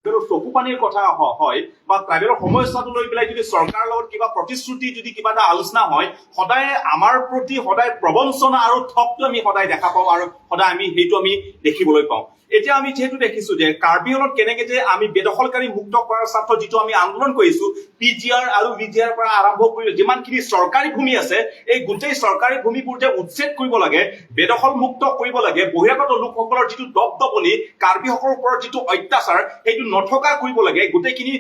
চকু পানীৰ কথা হয় বা ট্ৰাইবেলৰ সমস্যাটো লৈ পেলাই যদি চৰকাৰৰ লগত কিবা প্ৰতিশ্ৰুতি, যদি কিবা এটা আলোচনা হয়, সদায় আমাৰ প্ৰতি সদায় প্ৰবঞ্চনা আৰু ঠগটো আমি সদায় দেখা পাওঁ আৰু সদায় আমি সেইটো আমি দেখিবলৈ পাওঁ। এতিয়া আমি যিহেতু দেখিছো যে কাৰ্বি আংলঙত কেনেকে যে আমি বেদখলকাৰী মুক্ত কৰাৰ স্বাৰ্থত যিটো আমি আন্দোলন কৰিছো, পিজিআৰ আৰু ভিজিআৰ পৰা আৰম্ভ কৰি যিমানখিনি চৰকাৰী ভূমি আছে, এই গোটেই চৰকাৰী ভূমিবোৰ যে উচ্ছেদ কৰিব লাগে, বেদখল মুক্ত কৰিব লাগে, বহিৰাগত লোকসকলৰ যিটো দপদপনি, কাৰ্বিসকলৰ ওপৰত যিটো অত্যাচাৰ, সেইটো নথকা কৰিব লাগে, গোটেইখিনি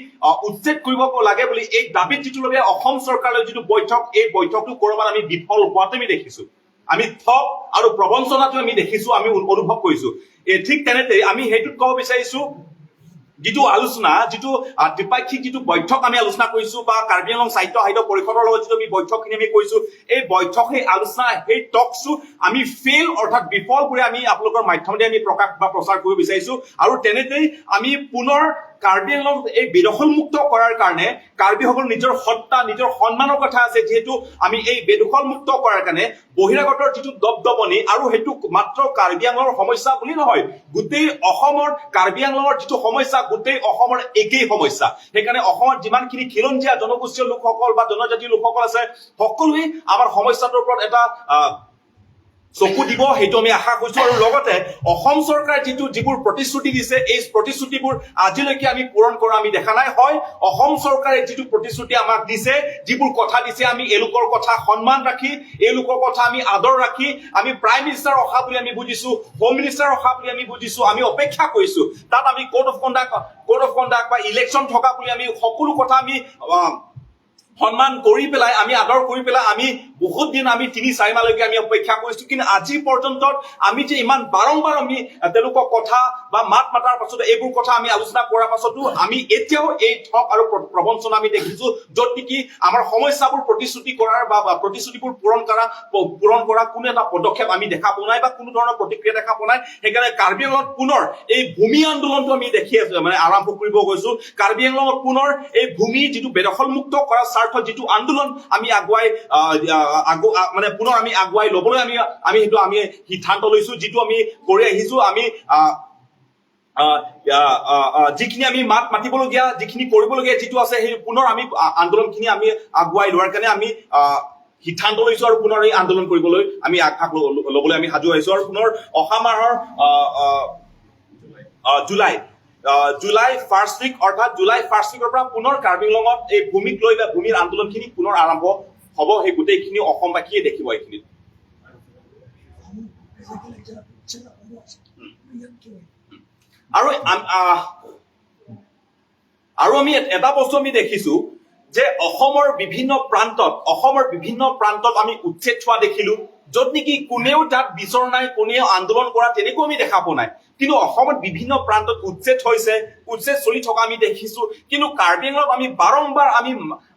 উচ্ছেদ কৰিব লাগে বুলি এই দাবীত যিটো লগে অসম চৰকাৰৰ যিটো বৈঠক, এই বৈঠকটো কৰবাত আমি বিফল হোৱাটো আমি দেখিছো। আমি ঠগ আৰু প্ৰবঞ্চনাটো আমি দেখিছো, আমি অনুভৱ কৰিছো। ঠিক তেনেতে আমি সেইটোত ক'ব বিচাৰিছো, যিটো আলোচনা, যিটো দ্বিপাক্ষিক যিটো বৈঠক আমি আলোচনা কৰিছো বা কাৰ্বি আংলং সাহিত্য সাহিত্য পৰিষদৰ লগত যিটো আমি বৈঠকখিনি আমি কৰিছো, এই বৈঠক, সেই আলোচনা, সেই টকছো আমি ফেইল অৰ্থাৎ বিফল কৰি আমি আপোনালোকৰ মাধ্যমেদি আমি প্ৰকাশ বা প্ৰচাৰ কৰিব বিচাৰিছো। আৰু তেনেতেই আমি পুনৰ কাৰ্বি আংলং এই বেদখল মুক্ত কৰাৰ কাৰণে, কাৰ্বিসকল নিজৰ সত্তা, নিজৰ সন্মানৰ কথা আছে, যিহেতু আমি এই বেদখল মুক্ত কৰাৰ কাৰণে বহিৰাগতৰ যিটো দপদপনি, আৰু সেইটো মাত্ৰ কাৰ্বি আংলঙৰ সমস্যা বুলি নহয়, গোটেই অসমৰ কাৰ্বি আংলঙৰ যিটো সমস্যা, গোটেই অসমৰ একেই সমস্যা। সেইকাৰণে অসমত যিমানখিনি খিলঞ্জীয়া জনগোষ্ঠীয় লোকসকল বা জনজাতীয় লোকসকল আছে, সকলোৱে আমাৰ সমস্যাটোৰ ওপৰত এটা চকু দিব, সেইটো আমি আশা কৰিছো। আৰু লগতে অসম চৰকাৰে যিবোৰ প্ৰতিশ্ৰুতি দিছে, এই প্ৰতিশ্ৰুতিবোৰ আজিলৈকে আমি পূৰণ কৰা আমি দেখা নাই। হয়, অসম চৰকাৰে যিটো প্ৰতিশ্ৰুতি আমাক দিছে, যিবোৰ কথা দিছে, আমি এওঁলোকৰ কথা সন্মান ৰাখি, এওঁলোকৰ কথা আমি আদৰ ৰাখি, আমি প্ৰাইম মিনিষ্টাৰ অহা বুলি আমি বুজিছো, হোম মিনিষ্টাৰ অহা বুলি আমি বুজিছো, আমি অপেক্ষা কৰিছো। তাত আমি code of conduct বা ইলেকশ্যন থকা বুলি আমি সকলো কথা আমি সন্মান কৰি পেলাই, আমি আদৰ কৰি পেলাই আমি বহুত দিন, আমি 3-4 মাহলৈকে আমি অপেক্ষা কৰিছো। কিন্তু আজি পৰ্যন্ত আমি যে ইমান বাৰম্বাৰ আমি তেওঁলোকক কথা বা মাত মাতাৰ পাছত, এইবোৰ কথা আমি আলোচনা কৰাৰ পাছতো আমি এতিয়াও এই ঠগ আৰু প্ৰবঞ্চনা আমি দেখিছো, য'ত নেকি আমাৰ সমস্যাবোৰ প্ৰতিশ্ৰুতি কৰাৰ বা প্ৰতিশ্ৰুতিবোৰ পূৰণ কৰা কোনো এটা পদক্ষেপ আমি দেখা পোৱা নাই বা কোনো ধৰণৰ প্ৰতিক্ৰিয়া দেখা পোৱা নাই। সেইকাৰণে কাৰ্বি আংলঙত পুনৰ এই ভূমি আন্দোলনটো আমি দেখি আছো, মানে আৰম্ভ কৰিব গৈছো। কাৰ্বি আংলঙত পুনৰ এই ভূমি যিটো বেদখলমুক্ত কৰাৰ স্বাৰ্থত যিটো আন্দোলন আমি আগুৱাই আহ, আহ, আগু আহ, মানে পুনৰ আমি আগুৱাই ল'বলৈ আমি আমি সেইটো আমি সিদ্ধান্ত লৈছো, যিটো আমি কৰি আহিছো। আমি আহ আহ, আহ, আহ, যিখিনি আমি মাত মাতিবলগীয়া, যিখিনি কৰিবলগীয়া যিটো আছে, সেই পুনৰ আমি আন্দোলনখিনি আমি আগুৱাই লোৱাৰ কাৰণে আমি সিদ্ধান্ত লৈছো আৰু পুনৰ এই আন্দোলন কৰিবলৈ আমি আগভাগ ল'বলৈ আমি সাজু হৈছো। আৰু পুনৰ অহা মাহৰ আহ, আহ, আহ, জুলাই জুলাই ফাৰ্ষ্ট উইক, অৰ্থাৎ জুলাই ফাৰ্ষ্ট উইকৰ পৰা পুনৰ কাৰ্বি আংলঙত এই ভূমিক লৈ বা ভূমিৰ আন্দোলনখিনি পুনৰ আৰম্ভ হ'ব। সেই গোটেইখিনি অসমবাসীয়ে দেখিব এইখিনিত। আৰু আমি এটা বস্তু আমি দেখিছো যে অসমৰ বিভিন্ন প্ৰান্তত আমি উচ্ছেদ হোৱা দেখিলো, য'ত নেকি কোনেও তাত বিচৰা নাই, কোনেও আন্দোলন কৰা তেনেকুৱা আমি দেখা পোৱা নাই। কিন্তু অসমত বিভিন্ন প্ৰান্তত উচ্ছেদ হৈছে, উচ্ছেদ চলি থকা আমি দেখিছো। কিন্তু কাৰ্বি আংলঙত আমি বাৰম্বাৰ আমি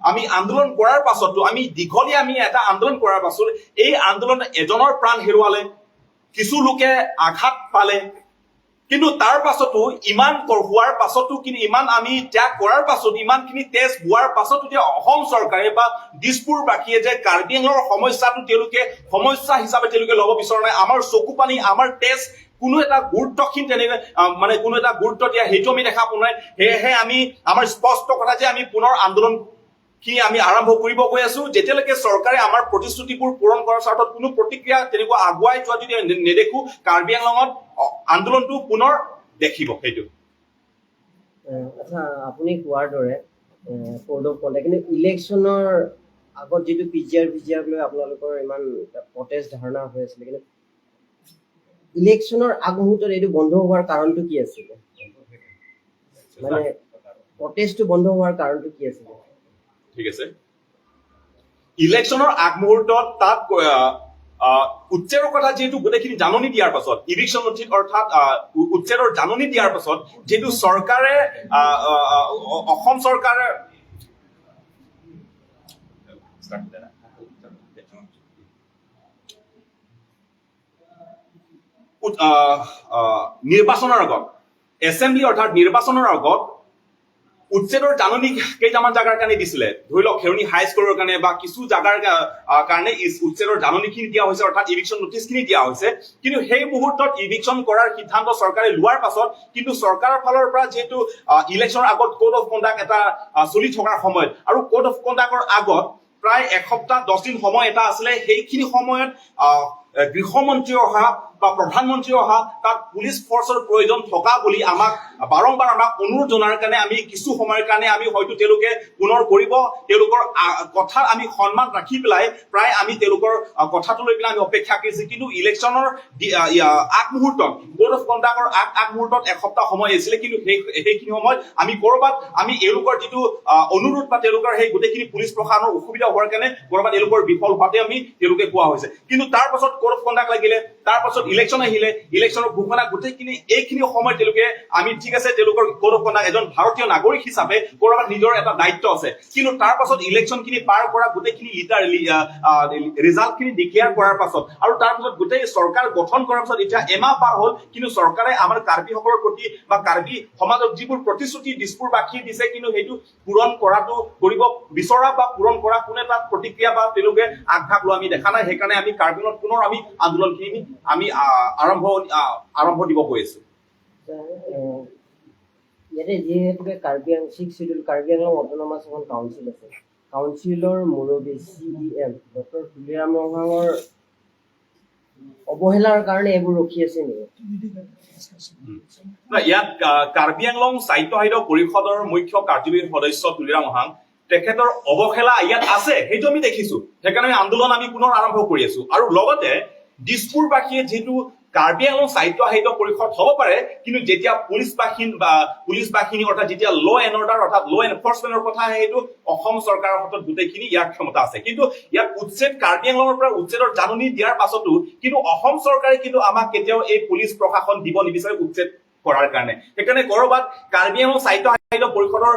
আমি আন্দোলন কৰাৰ পাছতো, আমি দীঘলীয়া আমি এটা আন্দোলন কৰাৰ পাছত, এই আন্দোলন এজনৰ প্ৰাণ হেৰুৱালে, কিছু লোকে আঘাত পালে। কিন্তু তাৰ পাছতো, ইমান হোৱাৰ পাছতো, কিন্তু ইমান আমি ত্যাগ কৰাৰ পাছত, ইমানখিনি তেজ বোৱাৰ পাছতো যে অসম চৰকাৰে বা দিছপুৰবাসীয়ে যে কাৰ্বি আংলঙৰ সমস্যাটো তেওঁলোকে সমস্যা হিচাপে তেওঁলোকে ল'ব বিচৰা নাই, আমাৰ চকু পানী, আমাৰ তেজ কোনো এটা গুৰুত্বহীন তেনেকে মানে কোনো এটা গুৰুত্ব দিয়া সেইটো আমি দেখা পোৱা নাই। সেয়েহে আমি আমাৰ স্পষ্ট কথা যে আমি পুনৰ আন্দোলন খিনি আমি আৰম্ভ কৰিব গৈ আছো। যেতিয়ালৈকে চৰকাৰে আমাৰ প্ৰতিশ্ৰুতিবোৰ পূৰণ কৰাৰ স্বাৰ্থত কোনো প্ৰতিক্ৰিয়া তেনেকুৱা আগুৱাই যোৱা যদি নেদেখো, কাৰ্বি আংলঙত আন্দোলনটো পুনৰ দেখিব সেইটো। আচ্ছা, আপুনি কোৱাৰ দৰে কোড অফ কণ্ডাক্ট, কিন্তু ইলেকশ্যনৰ আগত যিটো পিজিআৰ ভিজিআৰ লৈ আপোনালোকৰ ইমান প্ৰটেষ্ট ধাৰণা হৈ আছিলে, কিন্তু ইলেকশ্যনৰ আগমুহূৰ্তত এইটো বন্ধ হোৱাৰ কাৰণটো কি আছিলে? মানে প্ৰটেষ্টটো বন্ধ হোৱাৰ কাৰণটো কি আছিলে? ঠিক আছে, ইলেকশ্যনৰ আগমুহূৰ্তত তাত আহ, উচ্ছেদৰ কথা যিহেতু গোটেইখিনি জাননী দিয়াৰ পাছত, ইভিকশ্যন নটিচ অৰ্থাৎ উচ্ছেদৰ জাননী দিয়াৰ পাছত যিহেতু চৰকাৰে আহ, আহ, আহ, অসম চৰকাৰে নিৰ্বাচনৰ আগত, এছেম্বলি অৰ্থাৎ নিৰ্বাচনৰ আগত উচ্ছেদৰ জাননী কেইটামান জাগাৰ কাৰণে দিছিলে। ধৰি লওক, খেৰণি হাইস্কুলৰ কাৰণে বা কিছু জাগাৰ কাৰণে উচ্ছেদৰ জাননীখিনি দিয়া হৈছে, অৰ্থাৎ ইভিকশ্যন নটিচখিনি দিয়া হৈছে। কিন্তু সেই মুহূৰ্তত ইভিকশ্যন কৰাৰ সিদ্ধান্ত চৰকাৰে লোৱাৰ পাছত কিন্তু চৰকাৰৰ ফালৰ পৰা যিহেতু ইলেকশ্যনৰ আগত কোড অফ কণ্ডাক্ট এটা চলি থকাৰ সময়ত আৰু কোড অফ কণ্ডাক্টৰ আগত প্ৰায় এসপ্তাহ 10 দিন সময় এটা আছিলে, সেইখিনি সময়ত গৃহমন্ত্ৰী অহা বা প্ৰধানমন্ত্ৰী অহা, তাত পুলিচ ফৰ্চৰ প্ৰয়োজন থকা বুলি আমাক বাৰম্বাৰ আমাক অনুৰোধ জনোৱাৰ কাৰণে আমি কিছু সময়ৰ কাৰণে আমি হয়তো তেওঁলোকে পুনৰ কৰিব, তেওঁলোকৰ কথাৰ আমি সন্মান ৰাখি পেলাই প্ৰায় আমি তেওঁলোকৰ কথাটো লৈ পেলাই আমি অপেক্ষা কৰিছো। কিন্তু ইলেকশ্যনৰ আগমুহূৰ্তত, কোড অফ কণ্ডাক্টৰ আগ আগমুহূৰ্তত এসপ্তাহ সময় আছিলে। কিন্তু সেইখিনি সময়ত আমি কৰবাত আমি এওঁলোকৰ যিটো অনুৰোধ বা তেওঁলোকৰ সেই গোটেইখিনি পুলিচ প্ৰশাসনৰ অসুবিধা হোৱাৰ কাৰণে কৰবাত এওঁলোকৰ বিফল হোৱাতে আমি তেওঁলোকে কোৱা হৈছে। কিন্তু তাৰ পাছত কোড অফ কণ্ডাক্ট লাগিলে, তাৰ পাছত ইলেকশ্যন আহিলে, ইলেকশ্যনৰ ঘোষণা, গোটেইখিনি এইখিনি সময়ত তেওঁলোকে আমি ঠিক আছে, তেওঁলোকৰ কোড অফ কণ্ডাক্ট, এজন ভাৰতীয় নাগৰিক হিচাপে কৰবাত নিজৰ এটা দায়িত্ব আছে। কিন্তু তাৰ পাছত ইলেকশ্যন খিনি পাৰ কৰা, গোটেইখিনি লিটাৰ ৰিজাল্ট খিনি ডিক্লেয়াৰ কৰাৰ পাছত আৰু তাৰ পাছত গোটেই চৰকাৰ গঠন কৰাৰ পাছত এতিয়া এমাহ পাৰ হ'ল। কিন্তু চৰকাৰে আমাৰ কাৰ্বিসকলৰ প্ৰতি বা কাৰ্বি সমাজক যিবোৰ প্ৰতিশ্ৰুতি দিছপুৰবাসীয়ে দিছে, কিন্তু সেইটো পূৰণ কৰাটো কৰিব বিচৰা বা পূৰণ কৰা কোনো এটা প্ৰতিক্ৰিয়া বা তেওঁলোকে আগভাগ লোৱা আমি দেখা নাই। সেইকাৰণে আমি কাৰ্বিত পুনৰ আমি আন্দোলনখিনি আমি আৰম্ভ দিব গৈ আছো। ইয়াতে যিহেতুকে কাৰ্বি আং six schedule Karbi Anglong autonomous এখন কাউন্সিল আছে, কাউন্সিলৰ মুৰব্বী চিইএম ডক্টৰ তুলিৰাম ৰংহাঙৰ অৱহেলাৰ কাৰণে এইবোৰ ৰখি আছে নেকি? নাই, ইয়াত কাৰ্বি আংলং স্বায়ত্ত শাসিত পৰিষদৰ মুখ্য কাৰ্যবাহী সদস্য তুলিৰাম ৰংহাং, তেখেতৰ অৱহেলা ইয়াত আছে, সেইটো আমি দেখিছো। সেইকাৰণে আমি আন্দোলন আমি পুনৰ আৰম্ভ কৰি আছো। আৰু লগতে দিছপুৰবাসীয়ে যিহেতু কাৰ্বি আংলং স্বায়ত্ত শাসিত পৰিষদ হ'ব পাৰে, কিন্তু যেতিয়া পুলিচ বাহিনী বা পুলিচ বাহিনী, অৰ্থাৎ যেতিয়া ল এণ্ড অৰ্ডাৰ, অৰ্থাৎ ল এনফৰ্চমেণ্টৰ কথা আহে, সেইটো অসম চৰকাৰৰ হাতত গোটেইখিনি ইয়াৰ ক্ষমতা আছে। কিন্তু ইয়াত উচ্ছেদ, কাৰ্বি আংলঙৰ পৰা উচ্ছেদৰ জাননী দিয়াৰ পাছতো কিন্তু অসম চৰকাৰে কিন্তু আমাক কেতিয়াও এই পুলিচ প্ৰশাসন দিব নিবিচাৰে উচ্ছেদ কৰাৰ কাৰণে। সেইকাৰণে কৰবাত কাৰ্বি আংলং স্বায়ত্ত শাসিত পৰিষদৰ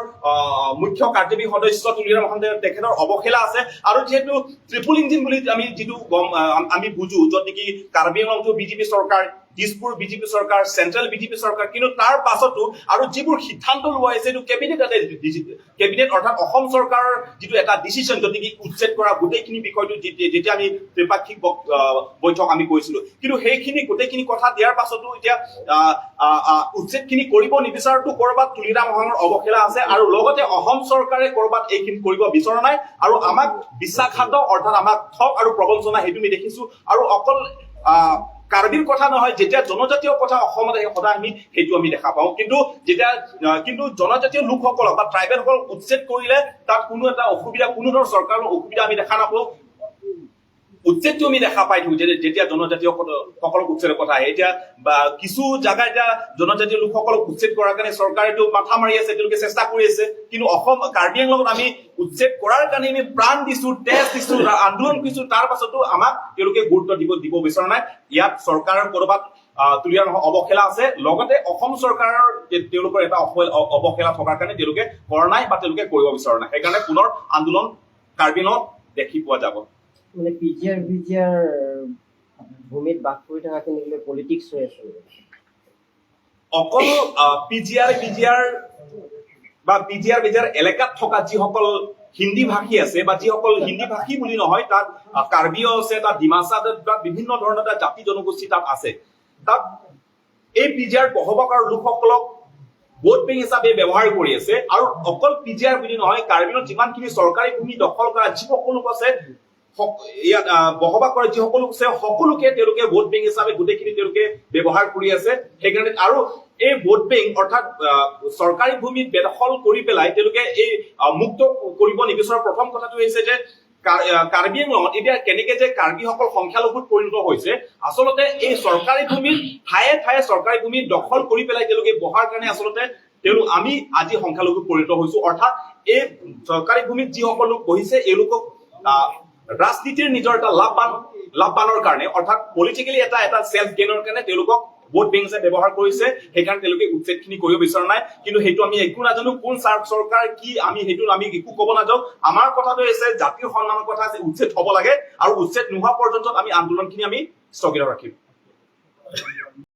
মুখ্য কাৰ্যবাহী সদস্য তুলিৰাম ৰংহাং, তেখেতৰ অৱহেলা আছে। আৰু যিহেতু ট্ৰিপুল ইঞ্জিন বুলি আমি যিটো গম আমি বুজো, য'ত নেকি কাৰ্বি আংলংটো বিজেপি চৰকাৰ, দিছপুৰ বিজেপি চৰকাৰ, চেন্ট্ৰেল বিজেপি চৰকাৰ, কিন্তু তাৰ পাছতো আৰু যিবোৰ সিদ্ধান্ত লোৱা হৈছে, এইটো কেবিনেট, কেবিনেট অৰ্থাৎ অসম চৰকাৰৰ যিটো এটা ডিচিশ্যন, য'ত নেকি উচ্ছেদ কৰা গোটেইখিনি বিষয়টো যেতিয়া আমি ত্ৰিপাক্ষিক বৈঠক আমি কৰিছিলো, কিন্তু সেইখিনি গোটেইখিনি কথা দিয়াৰ পাছতো এতিয়া আহ, আহ, আহ, উচ্ছেদখিনি কৰিব নিবিচাৰটো কৰবাত তুলিৰাম ৰংহাঙৰ অৱহেলা আছে। আৰু লগতে অসম চৰকাৰে কৰবাত এইখিনি কৰিব বিচৰা নাই আৰু আমাক বিশ্বাসঘাত, অৰ্থাৎ আমাক ঠগ আৰু প্ৰবঞ্চনা, সেইটো আমি দেখিছো। আৰু অকল কাৰ্বিৰ কথা নহয়, যেতিয়া জনজাতীয় কথা অসমত আহে, সদায় আমি সেইটো আমি দেখা পাওঁ। কিন্তু যেতিয়া কিন্তু জনজাতীয় লোকসকলক বা ট্ৰাইবেলসকলক উচ্ছেদ কৰিলে তাত কোনো এটা অসুবিধা, কোনো ধৰণৰ চৰকাৰৰ অসুবিধা আমি দেখা নাপাওঁ। উচ্ছেদটো আমি দেখা পাই থাকো যেতিয়া জনজাতীয় সকলক উচ্ছেদৰ কথা আহে। এতিয়া বা কিছু জাগা এতিয়া জনজাতীয় লোকসকলক উচ্ছেদ কৰাৰ কাৰণে চৰকাৰেতো মাথা মাৰি আছে, তেওঁলোকে চেষ্টা কৰি আছে। কিন্তু অসম কাৰ্বি আংলঙত আমি উচ্ছেদ কৰাৰ কাৰণে আমি প্ৰাণ দিছো, তেজ দিছো, আন্দোলন কৰিছো, তাৰ পাছতো আমাক তেওঁলোকে গুৰুত্ব দিব দিব বিচৰা নাই। ইয়াত চৰকাৰৰ কৰবাত তুলিয়াৰ অৱহেলা আছে, লগতে অসম চৰকাৰৰ তেওঁলোকৰ এটা অৱহেলা থকাৰ কাৰণে তেওঁলোকে কৰা নাই বা তেওঁলোকে কৰিব বিচৰা নাই। সেইকাৰণে পুনৰ আন্দোলন কাৰ্বি আংলঙত দেখি পোৱা যাব। মানে পিজিআৰ ভিজিআৰ ভূমিত বাস কৰি থকাখিনিক লৈ পলিটিক্স হৈ আছে নেকি? অকল পিজিআৰ বিজিআৰ বা পিজিআৰ বিজিআৰ এলেকাত থকা যিসকল হিন্দী ভাষী আছে বা যিসকল হিন্দী ভাষী বুলি নহয়, তাত কাৰ্বিও আছে, তাত ডিমাচা, তাত বিভিন্ন ধৰণৰ তাত জাতি জনগোষ্ঠী তাত আছে। তাত এই পিজিআৰ বসবাস কৰা লোকসকলক ভোট বেংক হিচাপে ব্যৱহাৰ কৰি আছে। আৰু অকল পিজিআৰ বুলি নহয়, কাৰ্বিত যিমানখিনি চৰকাৰী ভূমি দখল কৰা যিসকল লোক আছে, ইয়াত বসবাস কৰা যিসকল লোক আছে, সকলোকে তেওঁলোকে ভোট বেংক হিচাপে গোটেইখিনি তেওঁলোকে ব্যৱহাৰ কৰি আছে। সেইকাৰণে আৰু এই ভোট বেংক, অৰ্থাৎ চৰকাৰী ভূমিত বেদখল কৰি পেলাই তেওঁলোকে এই মুক্ত কৰিব নিবিচৰা। প্ৰথম কথাটো হৈছে যে কাৰ্বি আংলঙত এতিয়া কেনেকে যে কাৰ্বিসকল সংখ্যালঘুত পৰিণত হৈছে, আচলতে এই চৰকাৰী ভূমিত ঠায়ে ঠায়ে চৰকাৰী ভূমি দখল কৰি পেলাই তেওঁলোকে বহাৰ কাৰণে আচলতে তেওঁলোক আমি আজি সংখ্যালঘুত পৰিণত হৈছো। অৰ্থাৎ এই চৰকাৰী ভূমিত যিসকল লোক বহিছে, এওঁলোকক ৰাজনীতিৰ নিজৰ এটা লাভবানৰ কাৰণে, অৰ্থাৎ পলিটিকেলি এটা এটা চেল্ফ গেইনৰ কাৰণে তেওঁলোকক ভোট বেংক হিচাপে ব্যৱহাৰ কৰিছে। সেইকাৰণে তেওঁলোকে উচ্ছেদখিনি কৰিব বিচৰা নাই। কিন্তু সেইটো আমি একো নাজানো, কোন চৰকাৰ কি, আমি সেইটো আমি একো ক'ব নাযাওঁ। আমাৰ কথাটো হৈছে জাতিৰ সন্মানৰ কথা আছে, উচ্ছেদ হ'ব লাগে আৰু উচ্ছেদ নোহোৱা পৰ্যন্ত আমি আন্দোলনখিনি আমি স্থগিত ৰাখিম।